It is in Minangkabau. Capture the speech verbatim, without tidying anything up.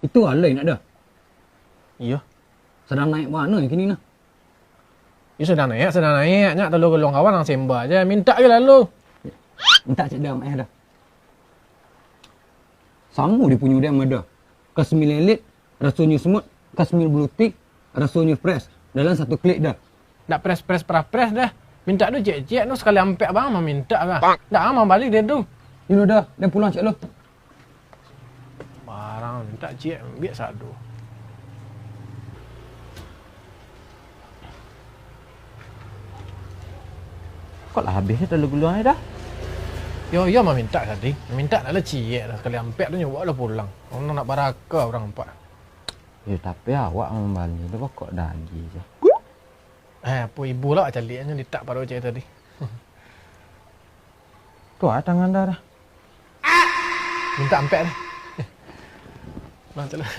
Itu alai nak dah. Iyo. Sadang naik mano yang kini nah? Iyo, sadang naik, sadang naik. Nyak, talo guluang kawan nang semba aja. Mintak aja lalu. Mintak cek dah, mak eh dah. Samo di punyo dia mah dah. Kasmil elit, rasonyo smooth, kasmil blue tick, rasonyo fresh. Dalam satu klik dah. Ndak press-press, prah-press dah. Mintak tu ciek-ciek tu, sakali ampek bang mah mintak kah. Ndak ah, mambali dia tu. Ino dah, dia pulang cek lo. Barang mintak ciek, ambiak sado. Kok lah habis talo guluang dah? Yo, yo, mah mintak tadi. Mintak nak lah ciek dah, sakali ampek tu nyo bawa lah pulang. Orang nak baraka urang ampek. Yo, tapi awak mambali tu pokok daging je. Eh, apo ibu lah caliaknyo litak pado cewek tadi. Tu ah tangan dah, dah. Mintak ampek dah. Bang, tu lah.